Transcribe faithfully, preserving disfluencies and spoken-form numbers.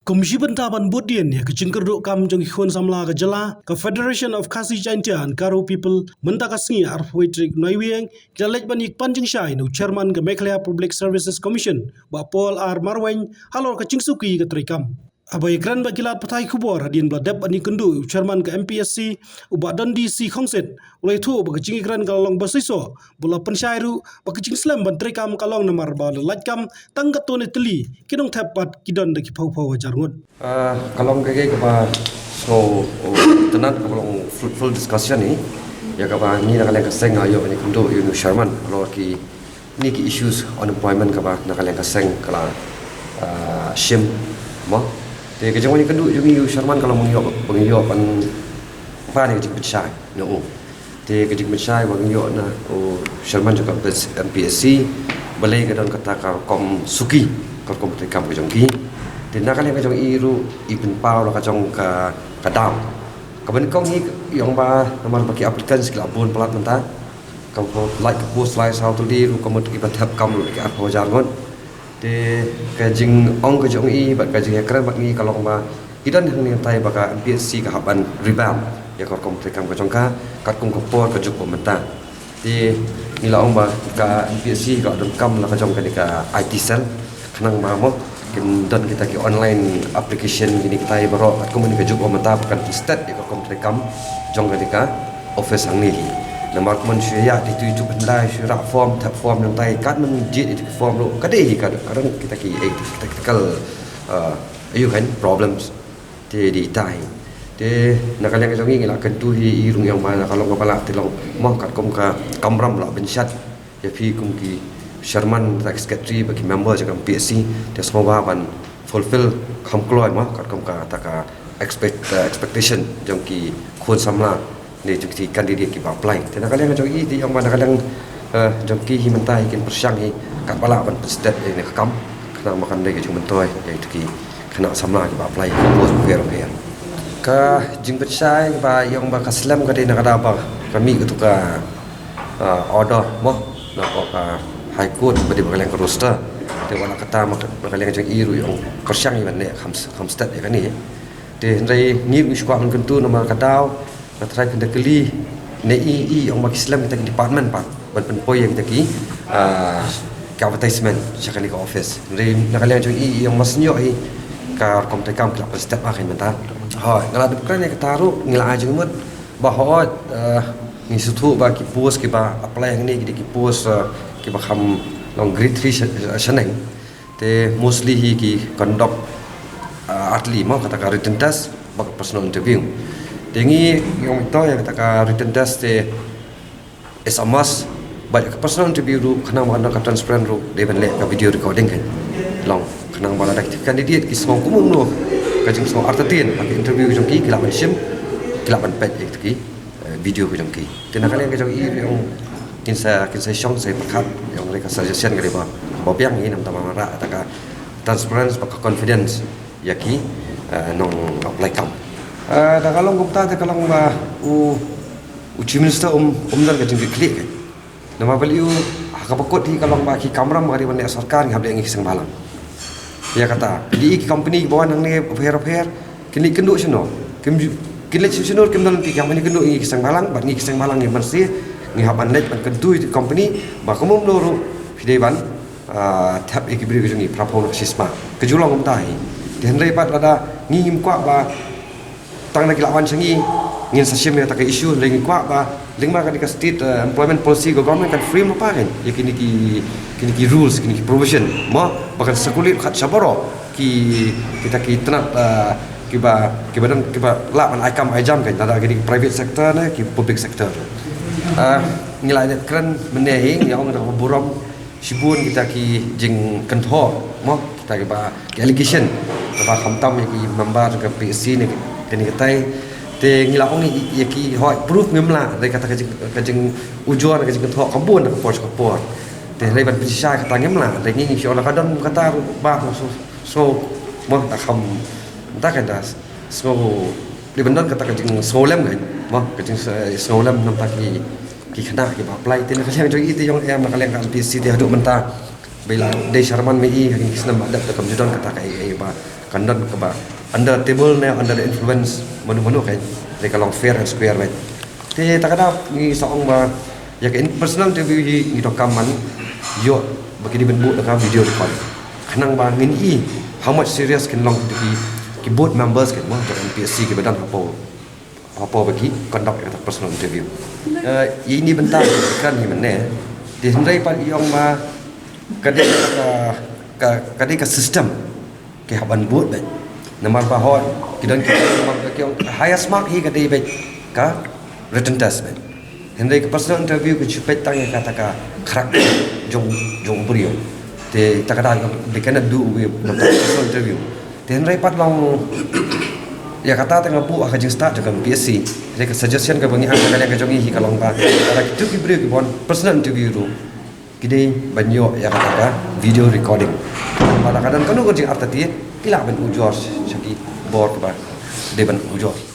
Kum shi bynta ban bud dien ïa ka jingkyrduh kam jong ki khun samla ka jylla, ka Federation of Khasi Jaintia and Garo People mynta ka sngi arphew tarik Naiwieng ka la leit ban ïa pan jingshai na u chairman ka Meghalaya Public Services Commission, Bah Paul R Marwein, halor ka jingsuki ka treikam. Haba ïakren bad ki lad pathai khubor hadien ba la dep ban ïakynduh u chairman ka M P S C, u Bah Dundee C Khongsit, u la ïathuh ba ka jingïakren ka la long ba shisha, ba la pynshai ruh ba ka jingslem ban treikam ka long namar ba la lait kam tang katto katne tylli, ki nongthep pat ki don da ki phew phew hajar ngut. Ah, ka long kaei kaba sngewtynnat, kaba long fruitful discussion hi. Ïa kaba ngi na ka liang ka seng ngi ïoh ban ïakynduh ïa u chairman halor ki ni ki issues unemployment kaba na ka liang ka seng ka la, ah, shim mo. Te ka jingwan ïakynduh jong ngi ïa u chairman ka long ba ngi ïoh, ba ngi ïoh ban pan ïa ka jingpynshai na u. Te ka jingpynshai ba ngi ïoh na u chairman jong ka M P S C, balei ka don kata ka rukom suki, ka rukom treikam ka jong ki. Te na ka liang ka jong i ruh i pynpaw la ka jong ka, ka daw. Kaba nyngkong hi ïa ong ba namar ba ki applicants ki la bun palat mynta. Ka lait ka post lai saw tylli ruh ka mut kiba thep kam ruh ki arphew hajar ngut. Te ka jingong ka jong i bad ka jingïakren bad ngi ka long ba i don hangne tai ba ka M P S C ka hap ban revamp ïa ka rukom treikam ka jong ka, katkum ka por ka juk ba mynta. Te ngi la ong ba ka M P S C ka donkam la ka jong kane ka I T cell. Khnang ba mo kin don kita ki online application kine kita baroh katkum kane ka juk ba mynta ba kan pynstet ïa ka rukom treikam jong kane ka office hangne hi. Namar kumne shu ïa ïa tu tu hyndai shu rah form, thep form nangtai, katba jied ïa tu form ruh ka dei hi ka, ka don kita ki, eh, tactical, uh, ïa kan problems. Te dei tai. Te na ka liang ka jong ngi ngi la kyntu hi i rung ïa ong ba na ka long kaba lah te long mo katkum ka kamram la pynshai ïa phi kum ki chairman, secretary bad ki member jong ka M P S C, te sngewbha ban fulfill kham kloi mo katkum kata ka expect, uh, expectation jong ki khun samla ne jong ki candidate kiba apply. Te na ka liang jong i te ïa ong ba na ka liang, eh, jong ki hi mynta hi kin pyrshang hi katba lah ban pynstet ïa kane ka kam khnang ba kan dei ka jingmyntoi ïa ki khynnah samla kiba apply ki post bapher bapher. Ka jingpynshai ba ïa ong ba ka slem ka dei na ka daw ba ka mih katto ka, ah, order mo na ka High Court ba dei ba ka liang ka roster. Te wat la katta ma ka, na ka liang jong i ruh ïa ong pyrshang ïa ban leh kham, kham stet ïa kane. Te hynrei ngi ruh ngi shu kwah ban kyntu namar ka daw nga tharai phin da kylli ne i, i ong ba ki slem kita ki department pat ban pynpoi ïa kita ki, ah, ki advertisement sha kane ka office. Hynrei na ka liang jong i, i ong ba sngewbha hi ka rukom treikam ki la pynstep ha kane mynta. Hooid, nga la dep kren ïa kata ruh, ngi la ai jingmut ba hooid, eh, ngi sngewthuh ba ki post kiba apply hangne ki dei ki post, eh, kiba kham long grade three sha-, shaneng. Te mostly hi ki conduct, uh, artylli mo kata ka written test bad ka personal interview. Te ngi ong ito ïa kata ka written test te is a must, bad ka personal interview ruh khnang ba ka transparent ruh dei ban leh ka video recording kan. Long khnang ba lada ki candidate ki sngew kumno ka jingsngew artatien ha ka interview jong ki, ki lah ban shim, ki lah ban peit ïa ki, eh, video ka jong ki. Te na ka liang ka jong i ruh ong kin sa, kin sa shong sa pyrkhat ïa ong re ka suggestion ka dei ba, ba biang i namar ba rah kata ka transparency bad ka confidence ïa ki, eh, nong apply kam. Eh, da ka long kumta te ka long ba u, u Chief Minister um, um don ka jingkitkhlieh ka. Namar balei u, ha kaba kut hi ka long ba ki kamram ka dei ban leh sorkar ngi hap leh ngi ki seng bhalang. Ïa kata, ki dei ki company kiba wan hangne bapher bapher, kin leit kynduh shano? Kim ju-, kin leit shano kim don lynti, ki hap ban kynduh ïa ngi ki seng bhalang bad ngi ki seng bhalang ngi ban sngewthuh, ngi hap ban leit ban kyntu ïa ki company ba kumno ruh phi dei ban, ah, thep ïa ki briew ka jong ngi phra phew na ka shisma. Ka ju long kumta hi. Te hynrei pat lada ngi ngim kwah ba tang da ki la wan sha ngi ngin sa shim ïa kata ka issue, lei ngi kwah ba lyngba kane ka state, eh, employment policy ka government kan frame lypa kan ïa kine ki, kine ki rules, kine ki provision mo ba kan circulate kat sha baroh ki, kita ki tnat, eh, kiba, kiba don, kiba lah ban ai kam ai jam kan, lada kine ki private sector ne ki public sector. Eh, ngi la dep kren mynne hi, ngi ong da ka burom shibun kita ki jingkynthoh mo, kita kiba ki allegation kaba khamtam ïa ki member ka P S C ne kane katai. Te ngi la ong ïa ki hoi proof ngim lah, dei kata ka jing, ka jingujor ka jingkynthoh ka bun ka por ka por. Te hynrei ban pynshai kata ngim lah, dei ngi ngi shu ong la ka don kata ruh ba so, so mo da kham da ka da sngew dei ban don kata ka jingsngewlem kan mo, ka jingsngewlem namar ki, ki khynnah kiba apply. Te na ka liang jong i te ïa ong em na ka liang ka M P S C te haduh mynta ba i la dei chairman ma i ha kine ki snem ba dep te kam ju don kata ka ei ei ba kan don kaba under table ne under the influence mano mano, kan, te ka long fair and square, beit. Te kata ka daw ngi sa ong ba ïa ka in-, personal interview hi ngi donkam ban ïoh ba ki dei ban buh da ka video record, khnang ba ngin i how much serious kin long ki, ki board members, kan, mo, jong N P S C kiba don hapoh, hapoh ba ki conduct ïa kata personal interview. Eh, ïa ine i bynta kan hi mynne, te hynrei pat i ong ba ka dei ka, ka, ka dei ka system ki hap ban bud, beit. Namar ba hooid ki don ki, namar ba ki ong highest mark hi ka dei, beit, ka written test, beit. Hynrei ka personal interview ka ju peit tang ïa kata ka character jong, jong u briew. Te kata ka daw they cannot do away with the personal interview. Te hynrei pat long ïa kata te nga buh ha ka jingstad jong ka N P S C. Hynrei ka suggestion kaba ngi ai ha ka liang ka jong ngi hi ka long ba lada kito ki briew ki wan personal interview ruh, ki dei ban ïoh ïa kata ka video recording. Ba lada ka don kano ka jingartatien, ki lah ban ujor sha ki bor kiba dei ban ujor.